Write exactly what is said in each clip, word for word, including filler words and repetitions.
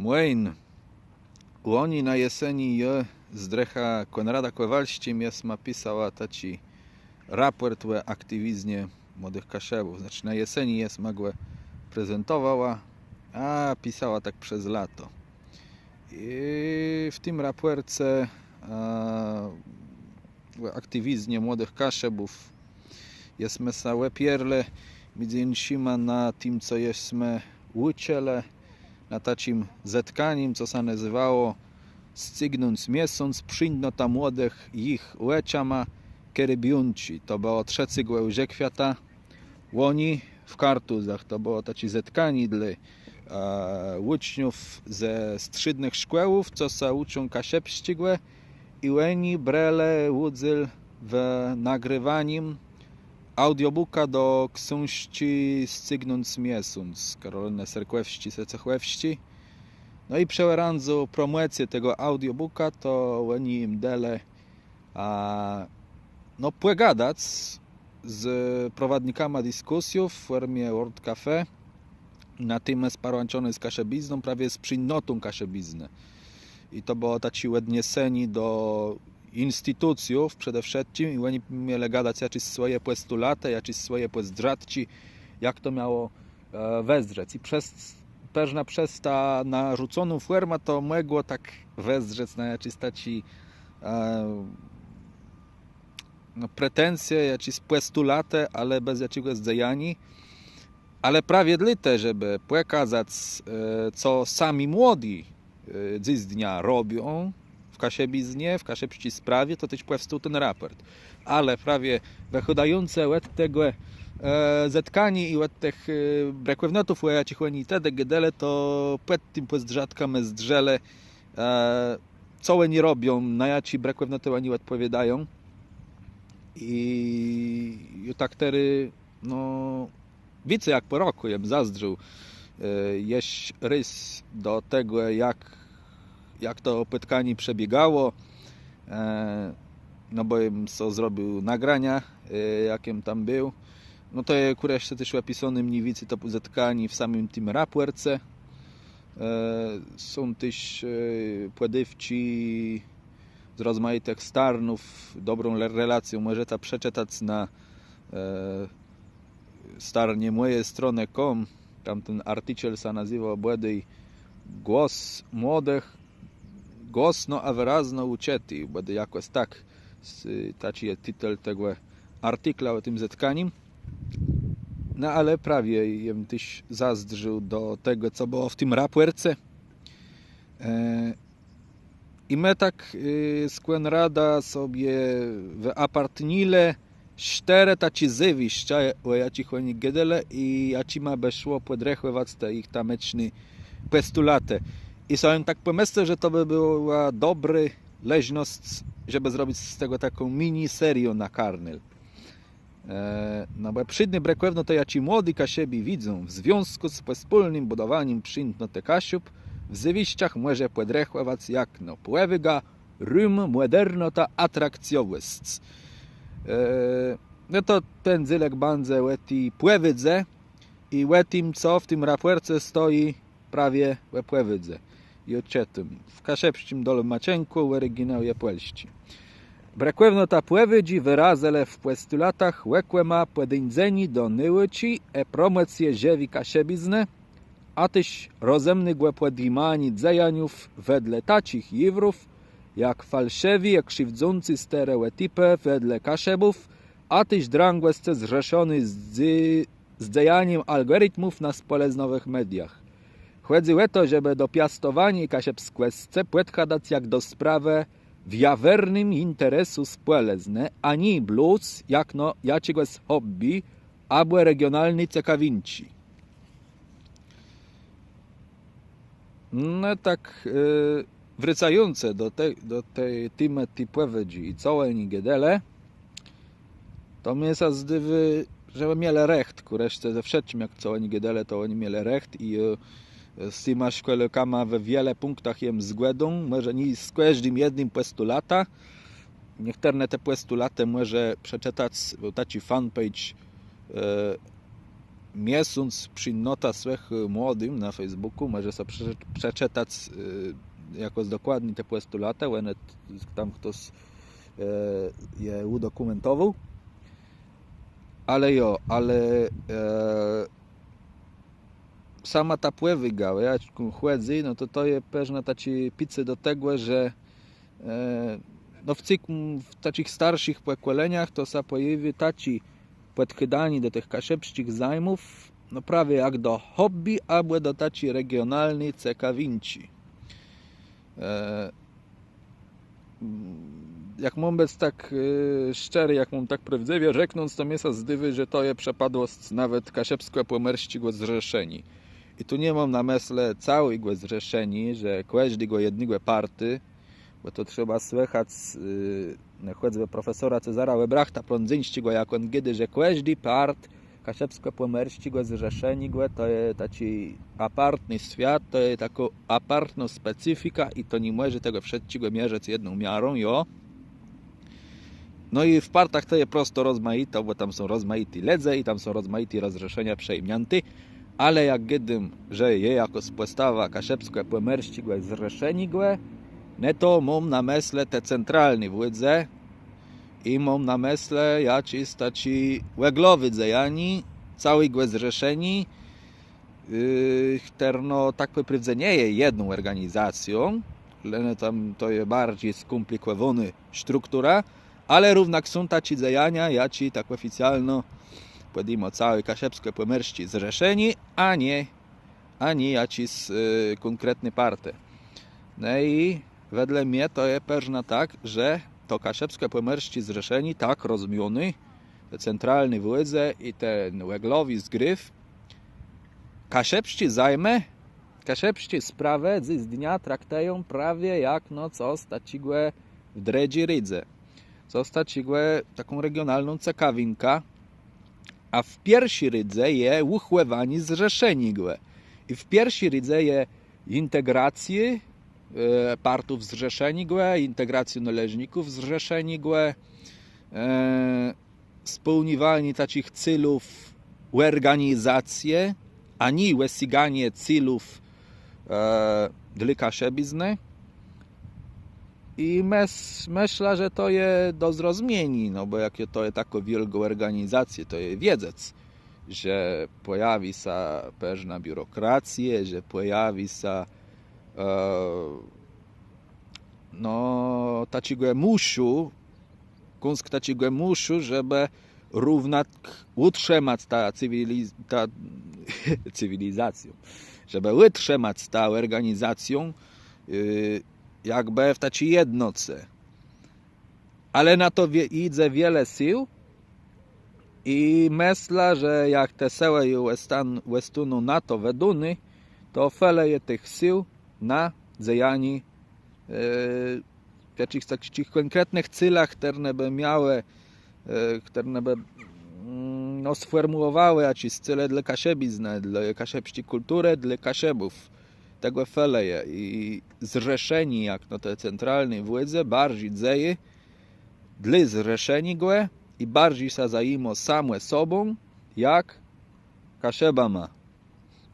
Wayne, łoni na jeseni jô z drëchã Kònradã Kòwalsczim jesma pisała taczi rapòrt ò aktiwizmie młodëch Kaszëbów. Znaczi na jeseni jesma gò prezentowała, a pisała tak przez lato. I w tim rapòrce ò aktiwizmie młodëch Kaszëbów jesmë sã òpiérlë midzë jinszima na tim, co jesmë ùczëlë na taczim zetkanim, co sã nazywało Scygnąc miesąc, przińdnota młodëch jich òczama Karibiónczi. To bëło trzecégò łżëkwiata łoni w Kartuzach. To bëło taczé zetkanié dlô ùczniów ze strzédnëch szkòłów, co sã ùczą kaszëbsczégò, i òni brelë ùdzél w nagriwanim audiobooka do ksążczi Scygnąc miesąc Karolënë Serkòwsczi-Secechòwsczi. No i przë òrãdzu promòcje tegò audiobooka to òni jim delë, a, no, pògadac z prowadnikama diskùsjów w fòrmie Word Café na témë sparłãczoné z kaszëbizną, prawie z przińdnotą kaszëbiznë. I to bëło taczé òdniesenié do institucjów przede wszëtczim i òni mielë gadac jaczés swòje pòstulatë, jaczés swòje pòzdrzatczi, jak to miało wëzdrzec. I przez, përznã przez tã narzuconą fòrmã to mògło tak wëzdrzec na jaczés taczé no, pretensje, jaczés pòstulatë, ale bez jaczégòs dzejaniô. Ale prawie dlôte, żebë pòkazac, co sami młodi dzysdnia robią w kaszëbiznie, w kaszëbsczi sprawie, to téż pòwstôł ten rapòrt. Ale prawie wëchôdającë òd tegò zetkaniô i òd tëch brëkòwnotów, ò jaczich òni tedë gôdelë, to pòd tim pòzdrzatkã më zdrzelë, co òni robią, na jaczé brëkòwnotë òni òdpòwiôdają. I tak terô, no, wicy jak pò rokù jem zazdrzôł jesz rôz do tegò, jak, jak to pòtkanié przebiegało. No bò jem so zrobił nagrania, jak jem tam béł. No to je kù reszce téż òpisóné mni wicy to zetkanié w samim tim rapòrce. Są téż pòdôwczi z rozmajitëch starnów. Dobrą relacjã mòżeta przeczëtac na starnie moje strony com. Tamten artikel sã nazéwô bòdôj Głos młodëch, głosno a wërazno ùczëti, bòdôj jakòs tak. Taczi je titel tegò artikla ò tim zetkanim. No ale prawie jem téż zazdrzôł do tegò, co bëło w tim rapòrce. I më tak z Kònradã sobie wëapartnilë sztërë taczé zjawiszcza, ò jaczich òni gôdelë i jaczima bë szło pòdrechòwac te jich tameczné pòstulatë. I so jem tak pòmëslôł, że to bë bëła dobrô leżnosc, żebë zrobic z tegò taką mini seriã na kanôl. No bò przédné brëkòwnotë, jaczé młodi Kaszëbi widzą w związkù z pòspólnym bùdowanim przińdnotë Kaszub, w zjawiszczach mòże pòdrechòwac jakno pòwôga, rum, mòdernota, atrakcjowòsc. No to ten dzélëk bãdze ò ti pòwôdze i ò tim, co w tim rapòrce stoji prawie ò pòwôdze. I ò czë tim w kaszëbsczim dolmaczënkù, òriginał je pòlsczi. Brëkòwnotã pòwôdżi wërazëlë w pòstulatach òkòma pòdéńdzeniô do nôùczi ë promòcje żëwi kaszëbiznë, a téż rozëmnégò pòdjimaniô dzejaniów wedle taczich jiwrów jak falszëwé ë krziwdzącé stereòtipë wedle Kaszëbów, a téż drãgòscë zrzeszoné z dzejanim algòritmów na spòlëznowëch mediach. Chòdzy ò to, żebë do piastowaniô kaszëbskòscë pòdchadac jak do sprawë w jawernym jinteresu spòlëznë, a nié blós jakno jaczégòs hobby abò regionalny cekawinczi. No tak, wrôcającë do ti témë ti pòwôdżi i co òni gôdelë, to mie sã zdôwô, że mielë recht. Kù reszce ze wszëtczim, jak co òni gôdelë, to òni mielë recht i z tima szkòlôkama we wiele pùnktach jem zgòdą, mòże nié z kòżdim jednym pòstulatã. Niechtërne te pòstulatë mòże przeczëtac, béł taczi fanpage miesąc przińdnotã swëch młodim na Facebookù, mòże so prze-, przeczëtac, e, jakòs dokładnie te pòstulatë, òne t-, tam chtos, e, je ùdokùmentowôł. Ale jo, ale, e, sama ta pòwôga, ò jaką chòdzy, no to to je pewno taczé picé do tegò, że, e, no w cykl, w taczich starszich pòkòleniach to sã pòjawi taczé pòdchôdanié do tëch kaszëbsczich zajmów, no prawie jak do hobby, abò do taczi regionalny cekawinczi. E, jak móm bëc tak, e, szczeri, jak móm tak prôwdzëwie rzeknąc, to mie sã zdôwô, że to je przëpadłosc nawet Kaszëbskò-Pòmòrsczégò Zrzeszeniô. I tu ni móm na mëslë całégò Zrzeszeniô, że kòżdégò jednégò partu, bò to trzeba słëchac, e, chòcbë profesora Cezara Òbrachta-Prądzyńsczégò, jak òn gôdô, że kòżdi part Kaszëbskò-Pòmòrsczégò Zrzeszeniô to je taczi apartny swiat, to je takô apartnô specyfika i to ni mòże tegò wszëtczégò mierzëc jedną miarą, jo. No i w partach to je prosto rozmajito, bò tam są rozmajiti lëdze i tam są rozmajité rozrzeszenia przëjimniãté, ale jak gôdóm, że je jakôs pòstawa Kaszëbskò-Pòmòrsczégò Zrzeszeniô, no to móm na mëslë te centralné władze, i móm na mëslë jaczés taczé òglowé dzejanié całégò Zrzeszeniô, e, chtërno tak pò prôwdze nie je jedną òrganizacją, leno tam to je barżi skòmplikòwónô struktura, ale równak są taczé dzejania, jaczé tak òficjalno pòdjimô całé Kaszëbskò-Pòmòrsczé Zrzeszenié, a nié, a nié jaczés, e, kònkretné partë. No i wedle mie to je pewno tak, że to Kaszëbskò-Pòmòrsczé Zrzeszenié, tak rozmióné, te centralné władze i ten òglowi zgrôw, kaszëbsczé zajmë, kaszëbsczé sprawë dzysdnia traktëją prawie jak, no, cos taczégò w drëdżi rédze. Cos taczégò, taką regionalną cekawinkã. A w pierszi rédze je ùchòwanié Zrzeszeniô. I w pierszi rédze je integracjô, e, partów Zrzeszeniô, integracjô nôleżników Zrzeszeniô, e, spełniwanié taczich célów òrganizacje, a nié òsyganié célów, e, dlô kaszëbiznë. I mës-, mëszlã, że to je do zrozmieniô, no bò jak je, to je takô wiôlgô òrganizacjô, to je wiedzec, że pòjawi sã pewna biurokracjô, że pòjawi sã, e, no, taczégò mùszu, kąsk taczégò mùszu, żebë równak ùtrzëmac tã cywiliz-, tã cywilizacjã, żebë ùtrzëmac tã òrganizacjã, e, jakbë w taczi jednoce. Ale na to wie-, jidze wiele sył i mëszlã, że jak te sëłë ju òstan-, òstóną na to wëdóné, to felëje tëch sył na dzejanié, e, w jaczichs taczich kònkretnëch célach, chtërne bë miałë, e, chtërne bë, mm, no, sfòrmùłowałë jaczés céle dlô kaszëbiznë, dlô kaszëbsczi kùlturë, dlô Kaszëbów. Tegò felëje i Zrzeszenié, jak no te centralné władze, barżi dzeje dlô Zrzeszeniô i barżi sã zajimô samò sobą, jak Kaszëbama.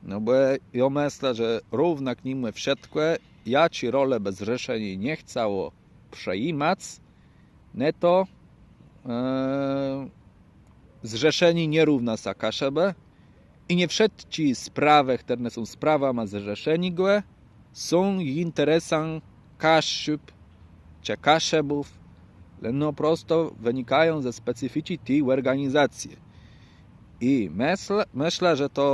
No bò jô mëszlã, że równak nimò wszëtkò, jaczi rolë bë Zrzeszenié nie chcało przejimac, no to, e, Zrzeszenié nie równô sã Kaszëbë i nie wszëtczé sprawë, chtërne są sprawama Zrzeszeniô, są jinteresã Kaszëb czë Kaszëbów, leno prosto wënikają ze specyficzi ti òrganizacje. I mëszl-, mëszlã, że to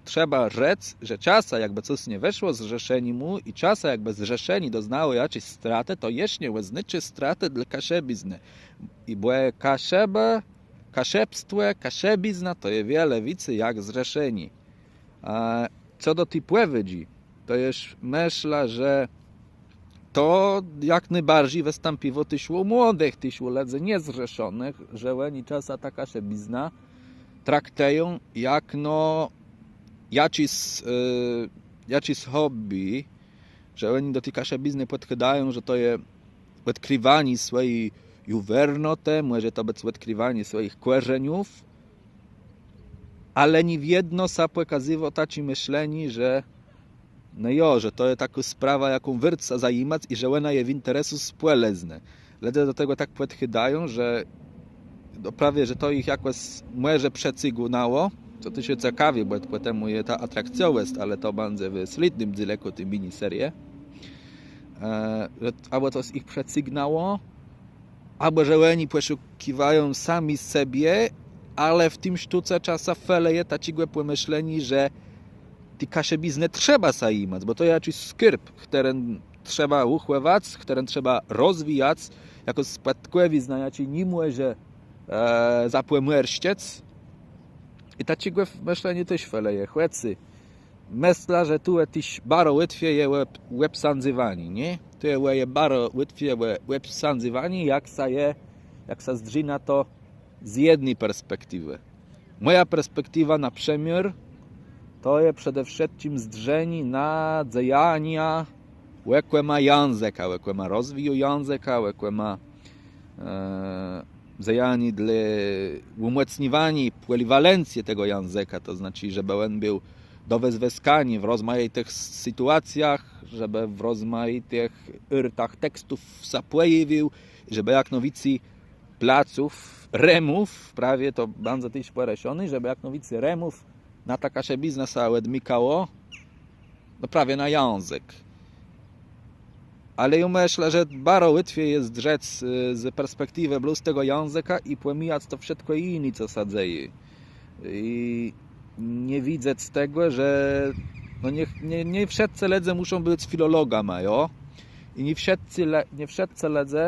trzeba rzec, że czasã jakbë cos nie wëszło Zrzeszeniémù i czasã jakbë Zrzeszenié doznało jaczis stratë, to jesz nie òznôczô stratë dlô kaszëbiznë. I bò Kaszëbë, kaszëbstwò, kaszëbizna to je wiele wicy jak Zrzeszenié. A co do ti pòwiedzë, to jesz mëszlã, że to jak nôbarżi wëstãpiwô téż ù młodëch, téż ù lëdzy niezrzeszonëch, że òni czasã tã kaszëbiznã traktëją jak, no, jaczis, e, jaczis hobby, że òni do ti kaszëbiznë pòdchôdają, że to je òdkriwanié swòji juwernotë, mòże to bëc òdkriwanié swòjich kòrzeniów. Ale nié wiedno sã pòkazywô taczé mëszlenié, że no jo, że to je takô sprawa, jaką wôrt sã zajimac i że òna je w interesu spòlëznë. Lëdze do tegò tak pòdchôdają, że no prawie, że to jich jakòs mòże przëcygnãło, co téż je cekawé, bò pòtemù je ta atrakcjowòsc, ale to bãdze w slédnym dzélëkù ti miniserie. E, że, abò to jich przëcygnãło, abò że òni pòszukiwają sami sebie, ale w tim sztóce czasã felëje taczégò pòmëszleniô, że ti kaszëbizną trzeba sã jimac, bò to je jaczis skôrb, chtëren trzeba ùchòwac, chtëren trzeba rozwijac, jakòs spôdkòwiznã, jaczi ni mòże e, zapòmòrsczëc. I taczégò mëszleniô téż felëje, chòcô mëszlã, że tu téż baro łatwie je òb-, òbsądzywanié, nié? Tu je, je baro łatwie òb-, òbsądzywanié, jak sã je, jak sã zdrzi na to z jedny perspektiwë. Mòja perspektiwa na przëmiôr to je przede wszëtczim zdrzenié na dzejania òkòma jãzëka, òkòma rozwiju jãzëka, òkòma e, dzejanié dlô ùmòcniwaniô pòliwalencje tegò jãzëka, to znaczi, żebë òn béł do wëzwëskaniô w rozmajitëch sytuacjach, żebë w rozmajitëch ôrtach tekstów sã pòjawił, żebë jak nôwicy placów, rëmów, prawie to bãdze téż pòrëszoné, żebë jak nôwicy rëmów na tã kaszëbiznã sã òdmikało, no prawie na jãzëk. Ale jô mëszlã, że baro łatwie je zdrzec e, z perspektiwë blós tegò jãzëka i pòmijac to wszëtkò jiné, co sã dzeje. I nie widzec tegò, że no nié, nié, nié wszëtcë lëdze mùszą bëc filologama, jo? I nié wszëtcë, le, nié wszëtcë lëdze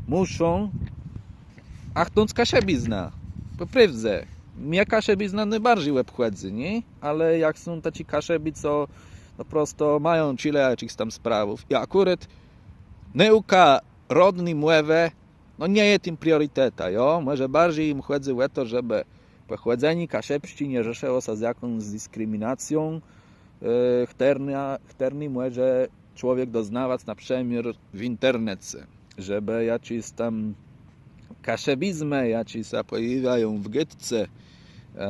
mùszą achtnąc kaszëbiznã. Pò prôwdze. Mie kaszëbizna nôbarżi òbchòdzy, nié? Ale jak są taczi Kaszëbi, co no prosto mają czile jaczichs tam sprawów. I akùrat nôùka rodny mòwë, no nie je tim prioritetã, jo? Mòże barżi jim chòdzy ò to, żebë pòchòdzenié kaszëbsczé nie rzeszëło sã z jakąs diskriminacją, e, chtërny, chtërny mòże człowiek doznawac na przëmiôr w internece, żebë jaczés tam kaszëbizmë, jaczé sã pòjôwiają w gôdce, e,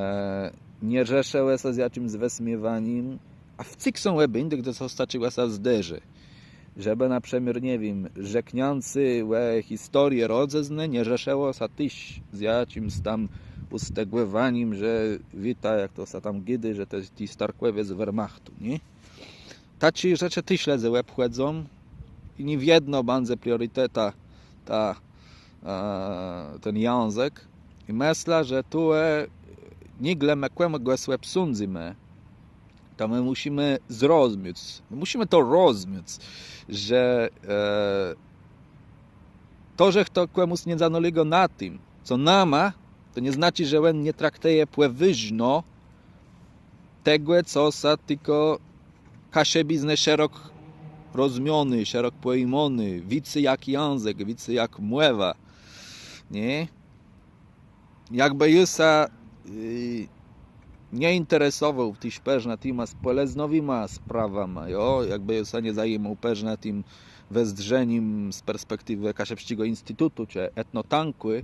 nie rzeszëłë sã z jaczims wësmiewanim, a wcyg są òbéńdë, gdze cos taczégò sã zdarzi. Żebë na przëmiôr, nie wiém, rzekniãcé ò historie rodzëznë nie rzeszëło sã téż z jaczims tam ùstegòwanim, że wiéta, jak to sã tam gôdô, że to je ti starkòwie z Wehrmachtu, nié? Taczé rzeczë téż lëdzy òbchòdzą i nié wiedno bãdze prioritetã ta, e, ten jãzëk. I mëszlã, że tu, e, nigle më kòmùs òbsądzymë, to më mùszimë zrozmiec, më mùszimë to rozmiec, że, e, to, że chto kòmùs nie zanôlégô na tim, co nama, to nie znaczi, że òn nie traktëje pòwôżno tegò, co sã tikô kaszëbiznë szerok rozmióny, szerok pòjimóny, wicy jak jãzëk, wicy jak mòwa, nié? Jakbë jô sã, y, nie interesowôł téż përznã tima spòlëznowima sprawama, jo? Jakbë jô sã nie zajimôł përznã tim wezdrzenim z perspektiwë Kaszëbsczégò Institutu czë Etnotankù,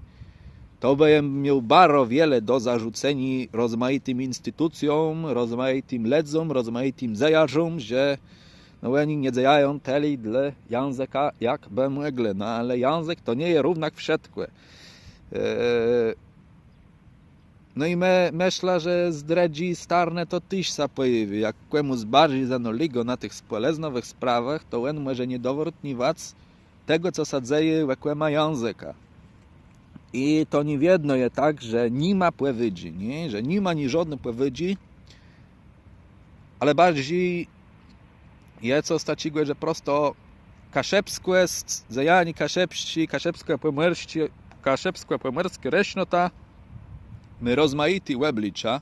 to bë jem miôł baro wiele do zarzuceniô rozmajitim institucjóm, rozmajitim lëdzóm, rozmajitim dzejarzóm, że no òni nie dzejają tëli dlô jãzëka, jak bë mòglë. No ale jãzëk to nie je równak wszëtkò. E, no i më, mëszlã, że z drëdżi starnë to téż sã pòjawi. Jak kòmùs barżi zanôlégô na tëch spòlëznowëch sprawach, to òn mòże nie dowartniwac tegò, co sã dzeje òkòma jãzëka. I to nié wiedno je tak, że ni ma pòwôdżi, nié? Że ni ma niżódny pòwôdżi, ale barżi je cos taczégò, że prosto kaszëbskò, s-, dzejanié kaszëbsczé, kaszëbskò-pòmòrsczé, kaszëbskò-pòmòrskô rësznota mô rozmajité òblicza.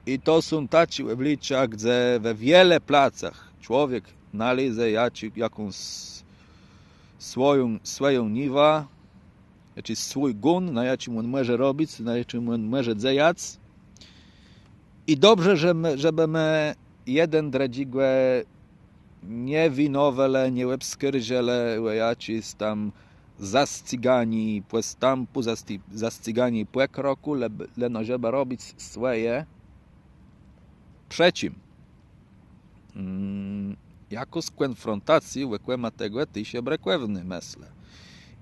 I to są taczé òblicza, gdze we wiele placach człowiek nalézë jaczi-, jakąs swòją, swòją niwã, jaczis swój gón, na jaczim òn mòże robic, na jaczim òn mòże dzejac. I dobrze, że më, żebë më jeden drëdżégò nie winowelë, nie òbskarżëlë ò jaczés tam zascyganié pòstãpù, zascyganié pòkrokù, leno żebë robic swòje. Przë czim jakôs kònfrontacjô òkòma tegò téż je brëkòwnô, mëszlã.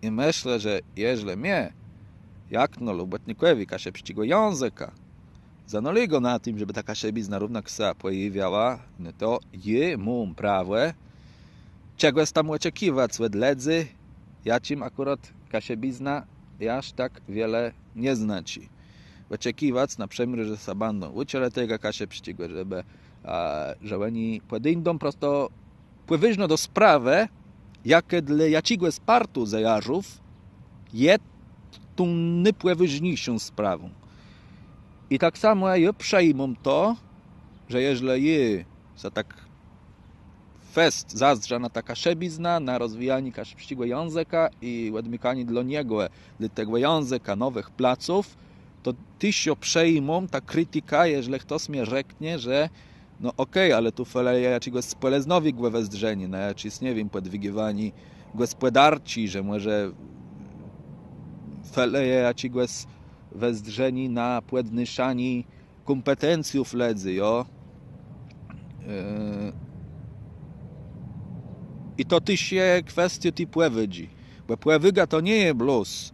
I mëszlã, że jeżlë mie jakno lubòtnikòwi kaszëbsczégò jãzëka zanôlégô na tim, żebë ta kaszëbizna równak sã pòjôwiała, no to jô móm prawò czegòs tam òczekiwac òd lëdzy, jaczim akùrat kaszëbizna jaż tak wiele nie znaczi. Òczekiwac na przëmiôr, że sã bãdą ùczëlë tegò kaszëbsczégò, żebë że òni pòdéńdą prosto pòwôżno do sprawë, jakô dlô jaczégòs partu zajôrzów je tą nôpòwôżniészą sprawą. I tak samò jô przëjmóm to, że jeżlë jô sã tak fest zazdrzã na ta kaszëbizna, na rozwijanié kaszëbsczégò jãzëka i òdmikanié dlô niegò, dlô tegò jãzëka nowëch placów, to téż jô przëjmóm ta kritika, jeżlë chtos mie rzeknie, że no òkej, ale tu felëje jaczégòs spòlëznowégò wezdrzeniô na jaczés, nie wiém, pòdwigiwanié gòspòdarczi, że mòże felëje jaczégòs wezdrzeniô na pòdnôszanié kòmpetencjów lëdzy, jo. I to téż je kwestiô ti pòwôdżi, bò pòwôga to nie je blós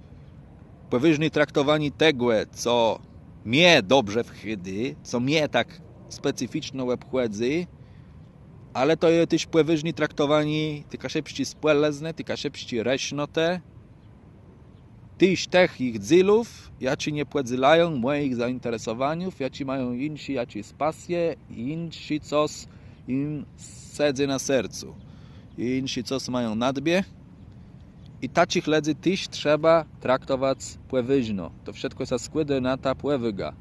pòwôżné traktowanié tegò, co mie dobrze wchôdô, co mie tak specyficzno òbchòdzy, ale to je téż pòwôżné traktowanié ti kaszëbsczi spòlëznë, ti kaszëbsczi rësznotë, téż tëch jich dzélów, jaczi nie pòdzélają mòjich zainteresowaniów, jaczi mają jinszé jaczés pasje, jinszé cos jim sedzy na sercu, jinszé cos mają na dbie. I taczich lëdzy téż trzeba traktowac pòwôżno. To wszëtkò sã skłôdô na tã pòwôgã.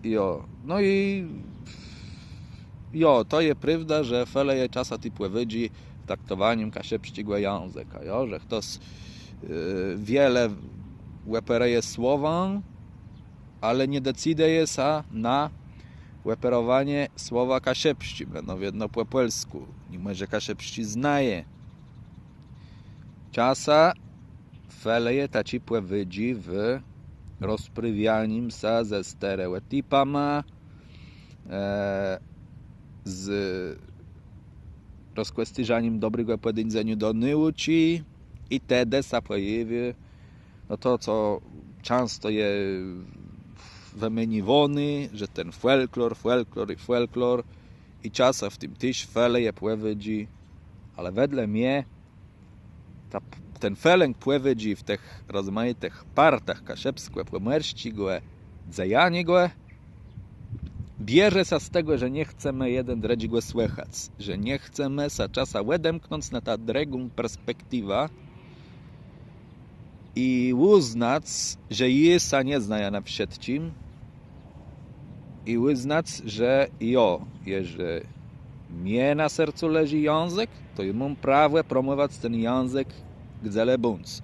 Jo. No i jo, to je prôwda, że felëje czasã ti pòwôdżi w traktowanim kaszëbsczégò jãzëka, jo, że chtos wiele òperëje słowã, ale nie decydëje sã na òperowanié słowã kaszëbsczim, leno wiedno pò pòlskù, nimò że kaszëbsczi znaje. Czasã felëje taczi pòwôdżi w rozprôwianim sã ze stereòtipama, z rozkòscérzanim dobrégò pòdéńdzeniô do nôùczi i tedë sã pòjôwiô no to, co czãsto je wëmieniwóné, że ten fòlklor, fòlklor i fòlklor, i czasã w tim téż felëje pòwôdżi, ale wedle mie ta, ten felënk pòwôdżi w tëch rozmajitëch partach kaszëbskò-pòmòrsczégò dzejaniégò bierze sã z tegò, że nie chcemë jeden drëdżégò słëchac, że nie chcemë sã czasã òdemknąc na tã drëgą perspektiwã i ùznac, że jô sã nie znajã na wszëtczim, i ùznac, że jo, jeżlë mie na sercu leżi jãzëk, to jô móm prawò promòwac ten jãzëk gdze le bądz.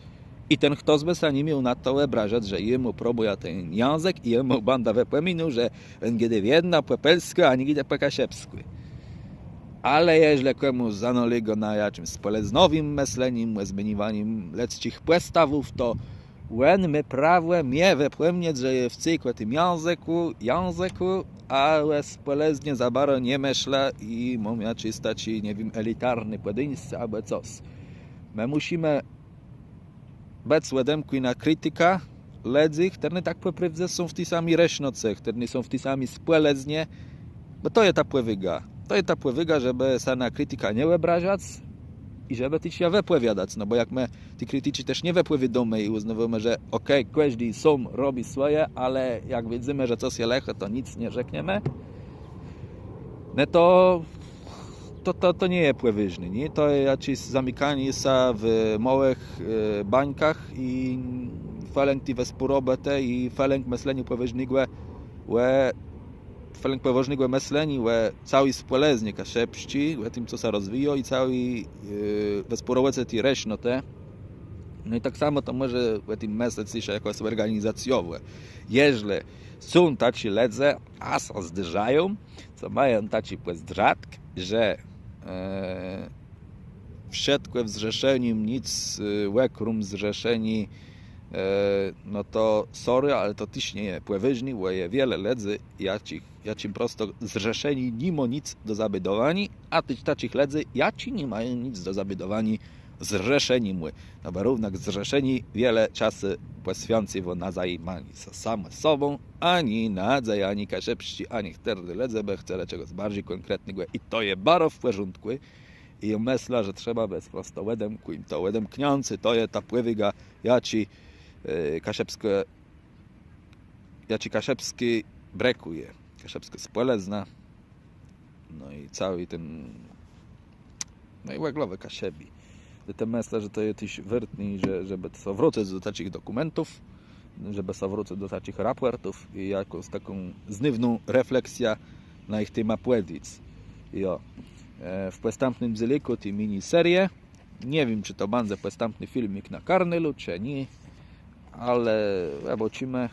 I ten chtos bë sã ni miôł na to òbrażac, że jô mù promùjã ten jãzëk i jô mù bãdã wëpòminôł, że òn gôdô wiedno pò pòlskù, a nie gôdô pò kaszëbskù. Ale jeżlë kòmù zanôlégô na jaczims spòlëznowim mëslenim, ò zmieniwanim lëdzczich pòstawów, to òn mô prawò mie wëpòmniec, że jô wcyg ò tim jãzëkù, jãzëkù, a ò spòlëznie za baro nie mëszlã i móm jaczés taczé, nie wiém, elitarné pòdéńscé abò cos. Më mùszimë bëc òdemkłi na kritikã lëdzy, chtërny tak pò prôwdze są w ti sami rësznoce, chtërny są w ti sami spòlëznie, bò to je ta pòwôga. To je ta pòwôga, żebë sã na kritikã nie òbrażac i żebë téż sã wëpòwiadac, no bò jak më ti kriticzi téż nie wëpòwiôdómë i ùznôwómë, że òkej, kòżdi sóm robi swòje, ale jak widzymë, że cos je lëché, to nick nie rzekniemë. No to, to, to, to nie je pòwôżné, nié? To je jaczés zamikanié sã w môłëch bańkach i felënk ti wespółrobòtë i felënk mësleniô pòwôżnégò ò felënk pòwôżnégò mësleniô ò całi spòlëznie kaszëbsczi, ò tim, co sã rozwijô, i całi wespółrobòce ti rësznotë. No i tak samò to mòże ò tim mëslec téż jakòs òrganizacjowò. Jeżlë są taczi lëdze, a sã zdôrzają, co mają taczi pòzdrzatk, że wszëtkò w Zrzeszenim, nic òkróm Zrzeszeniô, no to sorry, ale to téż nie je pòwôżné, bò je wiele lëdzy, jaczim prosto Zrzeszenié ni mô nic do zabédowaniô, a téż taczich lëdzy, jaczi ni mają nic do zabédowaniô Zrzeszeniémù. No bò równak Zrzeszenié wiele czasu pòswiãcywô na zajimanié sã samò sobą, a nié na zajimanié kaszëbsczim, a niechtërny lëdze bë chcelë czegòs barżi kònkretnégò i to je baro w pòrządkù. I jô mëszlã, że trzeba bëc prosto òdemkłim. To òdemkniãcé to je ta pòwôga, jaczi kaszëbskô, jaczi kaszëbsczi brëkùje, kaszëbskô spòlëzna. No i całi ten, no i òglowò Kaszëbi. Tej mëszlã, że to je téż wôrtné, żebë sã wrócëc do taczich dokùmentów, żebë sã wrócëc do taczich rapòrtów i jakąs taką znowną refleksjã na jich témã pòwiedzec. Jo. W pòstãpnym dzélëkù ti miniserie, nie wiém, czë to bãdze pòstãpny filmik na kanalu, czë nié, ale òbôczimë.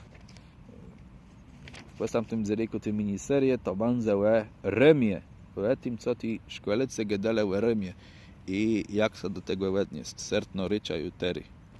W pòstãpnym dzélëkù ti miniserie to bãdze ò Rëmie, ò tim, co ti szkòlôcë gôdelë ò Rëmie i jak sã do tegò òdniesc. Serdeczno rôczã ju terô.